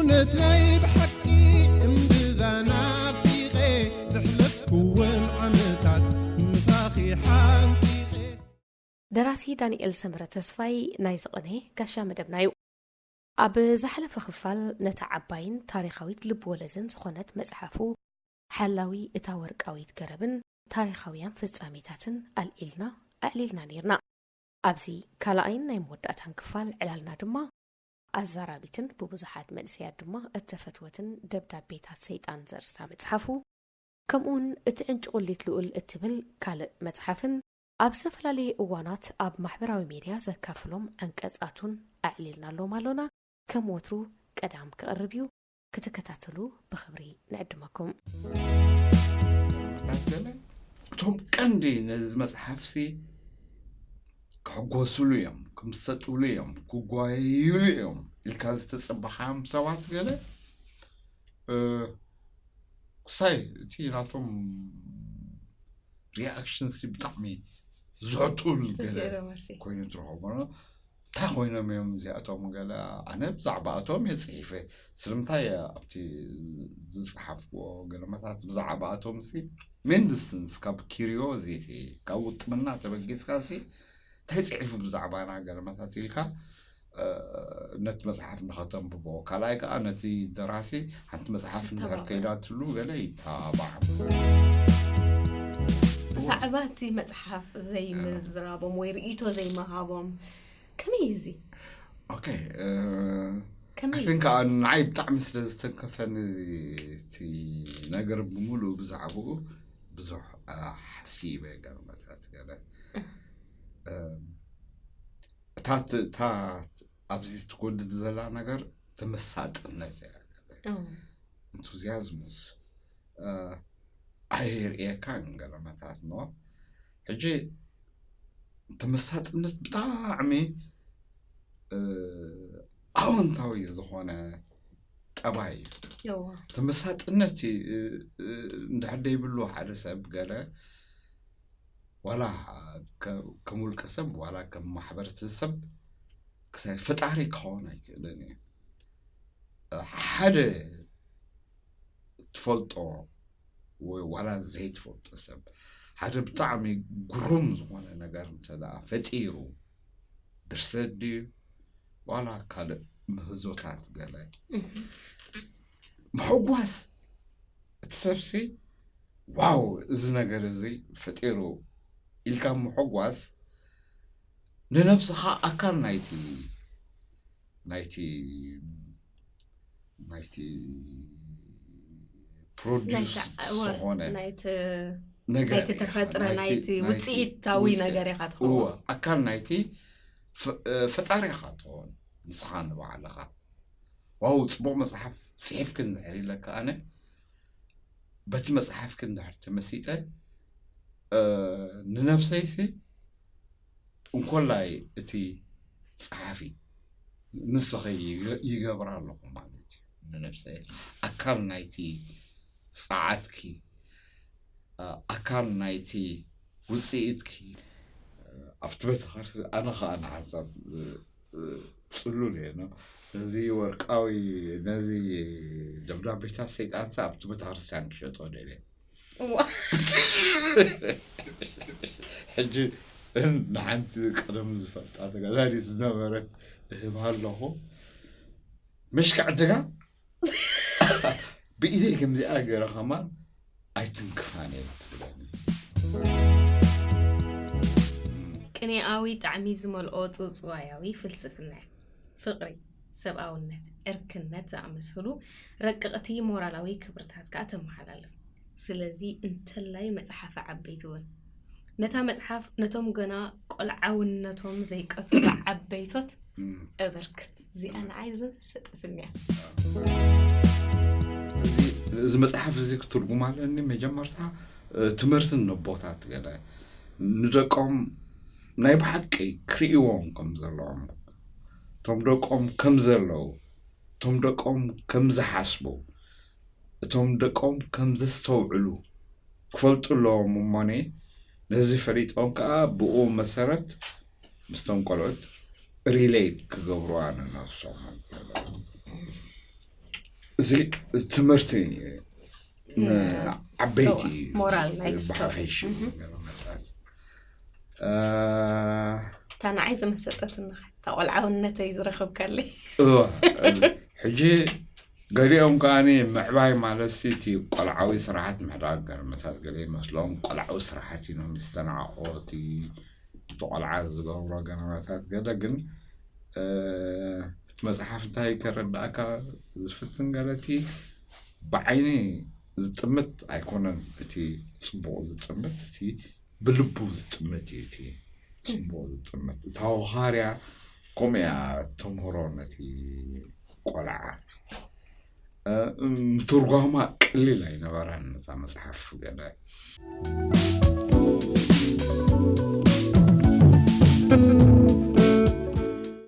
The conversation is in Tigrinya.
ነትናይ ብሓቂ እምብዛ ናፊቐ ዘሕለፍኩወን ዓመታት ምሳኺ ሓንቲቐ። ደራሲ ዳንኤል ሰመረ ተስፋይ ናይዚ ቅኔ ጋሻ መደብና እዩ። ኣብ ዝሓለፈ ክፋል ነታ ዓባይን ታሪኻዊት ልብ ወለድን ዝኾነት መጽሓፉ ሓላዊ እታ ወርቃዊት ገረብን ታሪኻውያን ፍጻሜታትን ኣልዒልና ኣዕሊልና ነይርና። ኣብዚ ካልኣይን ናይ መወዳእታን ክፋል ዕላልና ድማ ኣዛራቢትን ብብዙሓት መንእሰያት ድማ እተፈትወትን ደብዳቤታት ሰይጣን ዘርእስታ መጽሓፉ ከምኡውን እቲ ዕንጭቑሊት ልኡል እትብል ካልእ መጽሓፍን ኣብ ዝተፈላለየ እዋናት ኣብ ማሕበራዊ ሜድያ ዘካፍሎም ዓንቀጻቱን ኣዕሊልናሎም ኣሎና። ከም ወትሩ ቀዳም ክቐርብ እዩ፣ ክትከታተሉ ብኽብሪ ንዕድመኩም። እቶም ቀንዲ ነዚ መጽሓፍሲ ክሕጎስሉ እዮም፣ ክምሰጥሉ እዮም፣ ክጓየዩሉ እዮም ኢልካ ዝተጸበኻዮም ሰባት ገለ ክሳይ እቲ ናቶም ሪኣክሽን ሲ ብጣዕሚ ዝሕጡል ገለ ኮይኑ ትረኸቦ። እንታይ ኮይኖም እዮም እዚኣቶም? ገለ ኣነ ብዛዕባኣቶም እየ ፅሒፈ። ስለምንታይ ኣብቲ ዝፀሓፍዎ ገለመታት ብዛዕባኣቶም ሲ ሜንድስንስ ካብ ኪሪዮዚቲ ካብ ውጥምና ተበጊስካ ሲ እንታይ ፅሒፉ ብዛዕባና ገለመታት ኢልካ ነቲ መፅሓፍ ንኸተንብቦ፣ ካልኣይ ከዓ ነቲ ደራሲ ሓንቲ መፅሓፍ እንድሕር ከይዳትሉ ገለ ይተባባዕ። ብዛዕባ እቲ መፅሓፍ ዘይምዝራቦም ወይ ርእይቶ ዘይምሃቦም ከመይ እዩ እዚ? ኦኬ ከመይ ኣን ከዓ ንዓይ ብጣዕሚ ስለ ዝተንከፈኒ እቲ ነገር ብምሉእ ብዛዕባኡ ብዙሕ ሓሲበ ገርመታት ገለ እታ እታ ኣብዚ ትጎድል ዘላ ነገር ተመሳጥነት እያ። ኦ፣ ኢንቱዚያዝሙስ ኣይርእየካን ገለመታት ኖ። ሕጂ ተመሳጥነት ብጣዕሚ ኣወንታዊ ዝኾነ ጠባይ እዩ። የዋ ተመሳጥነት እንድሕር ደይብሉ ሓደ ሰብ ገለ ዋላ ከም ውልቀ ሰብ ዋላ ከም ማሕበረተሰብ ክሳይ ፈጣሪ ክኸውን ኣይክእልን እዩ። ሓደ ትፈልጦ ወይ ዋላ ዘይትፈልጦ ሰብ ሓደ ብጣዕሚ ግሩም ዝኾነ ነገር እንተ ደኣ ፈጢሩ ድርሰት ድዩ ዋላ ካልእ ምህዞታት ገለ ምሕጓስ እቲ ሰብሲ ዋው እዚ ነገር እዚ ፈጢሩ ኢልካ ምሕጓስ ንነብስኻ ኣካል ናይቲ ናይቲ ናይቲ ፕሮዲስ ዝኾነ ናይቲ ተፈጥረ ናይቲ ውፅኢታዊ ነገር ኢኻ ትኸውን። ኣካል ናይቲ ፈጣሪ ኢኻ ትኸውን ንስኻ ንባዕልኻ። ዋው ፅቡቕ መፅሓፍ ፅሒፍክ እንድሕር ኢለካ ኣነ በቲ መፅሓፍክ እንድሕር ተመሲጠ ንነብሰይሲ እንኮላይ እቲ ፀሓፊ ንስኺ ይገብራ ኣለኹ ማለት እዩ። ንነብሰይ ኣካል ናይቲ ፀዓትኪ ኣካል ናይቲ ውፅኢትኪ ኣብቲ ቤተክርስትያን ኣነ ከዓ ንሓንሳብ ፅሉል እየ ነዚ ወርቃዊ ነዚ ደብዳቤታት ሰይጣንሳ ኣብቲ ቤተክርስትያን ክሸጦ ደልየ ሕጂ ንሓንቲ ቀደም ዝፈልጣ ተጋዳሊት ዝነበረት እህብ ኣለኹ ምሽክ ዕድጋ ብኢደይ ከምዚኣ ገረ ከማን ኣይትንክፋን እየ ትብለኒ። ቅኔኣዊ ጣዕሚ ዝመልኦ ጽውጽዋያዊ ፍልስፍና እዩ። ፍቕሪ፣ ሰብኣውነት፣ ዕርክነት ዝኣመሰሉ ረቀቕቲ ሞራላዊ ክብርታት ከኣ ተመሓላልፍ። ስለዚ እንተላይ መጽሓፈ ዓበይቲ እውን ነታ መጽሓፍ ነቶም ገና ቆልዓውነቶም ዘይቀተሉ ዓበይቶት እበርክት። እዚኣ ንዓይ ዝመሰጠትኒ እያ። እዚ መፅሓፍ እዚ ክትርጉም ኣለኒ መጀመርታ ትምህርትን ነቦታት ገለ ንደቆም ናይ ብሓቂ ክርእይዎም ከም ዘለዎም እቶም ደቆም ከም ዘለዉ እቶም ደቆም ከም ዝሓስቡ እቶም ደቆም ከም ዘስተውዕሉ ክፈልጡ ኣለዎም እሞኒ ነዚ ፈሊጦም ከዓ ብኡ መሰረት ምስቶም ቆልዑት relate ክገብሩዋ ንነብሶም እዚ ትምህርቲ ንዓበይቲ ሞራል ናይ ስቶሪ ብሓፈሽ እህ። ገርመታት እ፣ እታ ንዓይ ዝመሰጠትኒ እታ ቆልዓውነተይ ዝረኸብካለይ እወ፣ ሕጂ ገሊኦም ከዓኒ ምዕባይ ማለት ሲ እቲ ቆልዓዊ ስርዓት ምሕዳግ ገርመታት ገለ ይመስሎም። ቆልዓዊ ስርዓት ኢኖም ይስተናዕቆ እቲ እቲ ቆልዓ ዝገብሮ ገርመታት ገለ ግን እ፣ እቲ መፅሓፍ እንታይ ከረዳእካ ዝፍትን ገለ እቲ ብዓይኒ ዝጥምት ኣይኮነን። እቲ ፅቡቕ ዝጥምት እቲ ብልቡ ዝጥምት እዩ። እቲ ፅቡቕ ዝጥምት እታ ወኻርያ ከምኡ እያ ተምህሮ ነቲ ቆልዓ። እ፣ እም፣ ትርጓማ ቀሊል ኣይነበራን ነታ መፅሓፍ ገለ